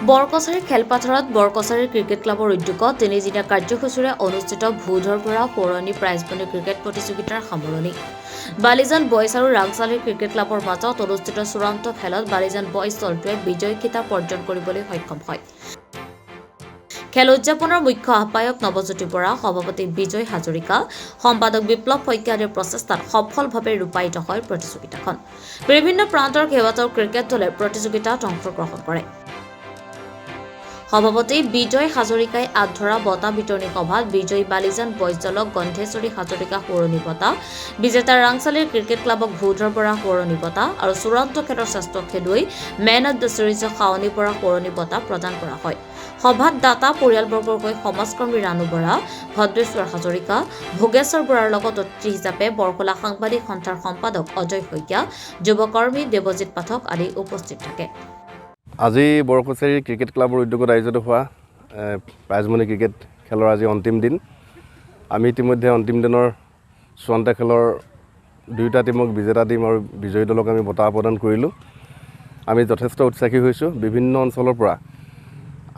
বৰকছাৰী খেলপথাৰত বৰকছাৰী ক্ৰিকেট ক্লাবৰ উদ্যোগত তিনিদিনীয়া কাৰ্যসূচীৰে অনুষ্ঠিত ভূধৰ বৰা সোঁৱৰণী প্ৰাইজমণি ক্ৰিকেট প্ৰতিযোগিতাৰ সামৰণি। বালিজান বয়জ আৰু ৰাংচালী ক্ৰিকেট ক্লাবৰ মাজত অনুষ্ঠিত চূড়ান্ত খেলত বালিজান বয়জ দলটোৱে বিজয়ী খিতাপ অৰ্জন কৰিবলৈ সক্ষম হয়। খেল উদযাপনৰ মুখ্য আহ্বায়ক নৱজ্যোতি বৰা, সভাপতি বিজয় হাজৰিকা, সম্পাদক বিপ্লৱ শইকীয়া আদিৰ প্ৰচেষ্টাত সফলভাৱে ৰূপায়িত হয় প্ৰতিযোগিতাখন। বিভিন্ন প্ৰান্তৰ কেইবাটাও ক্ৰিকেট দলে প্ৰতিযোগিতাত অংশগ্ৰহণ কৰে। সভাপতি বিজয় হাজৰিকাই আঁত ধৰা বঁটা বিতৰণী সভাত বিজয়ী বালিজান বয়জ দলক গন্ধেশ্বৰী হাজৰিকা সোঁৱৰণী বঁটা, বিজেতা ৰাংচালীৰ ক্ৰিকেট ক্লাবক ভূধৰ বৰা সোঁৱৰণী বঁটা আৰু চূড়ান্ত খেলৰ শ্ৰেষ্ঠ খেলুৱৈ man of the ছিৰিজক Shaoni Bora সোঁৱৰণী বঁটা প্ৰদান কৰা হয়। সভাত দাতা পৰিয়ালবৰ্গৰ হৈ সমাজকৰ্মী ৰাণু বৰা, ভদ্ৰেশ্বৰ হাজৰিকা, ভোগেশ্বৰ বৰাৰ লগত অতিথি হিচাপে বৰখোলা সাংবাদিক সন্থাৰ সম্পাদক অজয় শইকীয়া, যুৱকৰ্মী দেৱজিৎ পাঠক আদি উপস্থিত থাকে। আজি বৰকছাৰী ক্ৰিকেট ক্লাবৰ উদ্যোগত আয়োজিত হোৱা প্ৰাইজমণি ক্ৰিকেট খেলৰ আজি অন্তিম দিন। আমি ইতিমধ্যে অন্তিম দিনৰ চূড়ান্ত খেলৰ দুয়োটা টীমক, বিজেতা টীম আৰু বিজয়ী দলক আমি বঁটা প্ৰদান কৰিলোঁ। আমি যথেষ্ট উৎসাহী হৈছোঁ। বিভিন্ন অঞ্চলৰ পৰা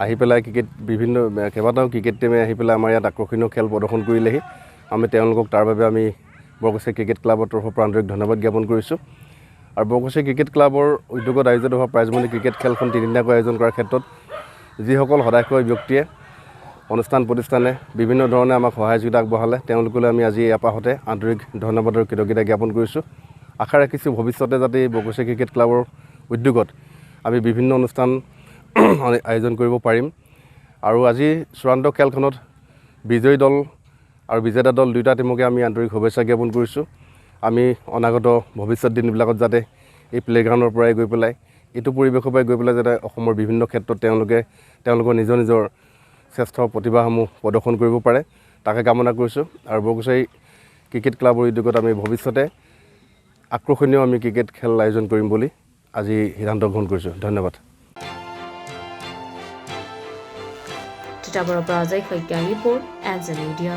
আহি পেলাই ক্ৰিকেট বিভিন্ন কেইবাটাও ক্ৰিকেট টীমে আহি পেলাই আমাৰ ইয়াত আকৰ্ষণীয় খেল প্ৰদৰ্শন কৰিলেহি। আমি তেওঁলোকক তাৰ বাবে আমি বৰকছাৰী ক্ৰিকেট ক্লাবৰ তৰফৰ পৰা আন্তৰিক ধন্যবাদ জ্ঞাপন কৰিছোঁ। আৰু বৰকছাৰী ক্ৰিকেট ক্লাবৰ উদ্যোগত আয়োজিত হোৱা প্ৰাইজমণি ক্ৰিকেট খেলখন তিনিদিনীয়াকৈ আয়োজন কৰাৰ ক্ষেত্ৰত যিসকল সদাশয় ব্যক্তিয়ে, অনুষ্ঠান প্ৰতিষ্ঠানে বিভিন্ন ধৰণে আমাক সহায় সহযোগিতা আগবঢ়ালে, তেওঁলোকলৈ আমি আজি এই আপাহতে আন্তৰিক ধন্যবাদ আৰু কৃতজ্ঞতা জ্ঞাপন কৰিছোঁ। আশা ৰাখিছোঁ ভৱিষ্যতে যাতে এই বৰকছাৰী ক্ৰিকেট ক্লাবৰ উদ্যোগত আমি বিভিন্ন অনুষ্ঠান আয়োজন কৰিব পাৰিম। আৰু আজি চূড়ান্ত খেলখনত বিজয়ী দল আৰু বিজেতা দল দুয়োটা টীমকে আমি আন্তৰিক শুভেচ্ছা জ্ঞাপন কৰিছোঁ। আমি অনাগত ভৱিষ্যত দিনবিলাকত যাতে এই প্লে'গ্ৰাউণ্ডৰ পৰাই গৈ পেলাই, এইটো পৰিৱেশৰ পৰাই গৈ পেলাই যাতে অসমৰ বিভিন্ন ক্ষেত্ৰত তেওঁলোকে তেওঁলোকৰ নিজৰ নিজৰ শ্ৰেষ্ঠ প্ৰতিভাসমূহ প্ৰদৰ্শন কৰিব পাৰে, তাকে কামনা কৰিছোঁ। আৰু বৰকছাৰী ক্ৰিকেট ক্লাবৰ উদ্যোগত আমি ভৱিষ্যতে আকৰ্ষণীয় আমি ক্ৰিকেট খেল আয়োজন কৰিম বুলি আজি সিদ্ধান্ত গ্ৰহণ কৰিছোঁ। ধন্যবাদ। তিতাবৰৰ পৰা Ajay Saikia, report, N J media.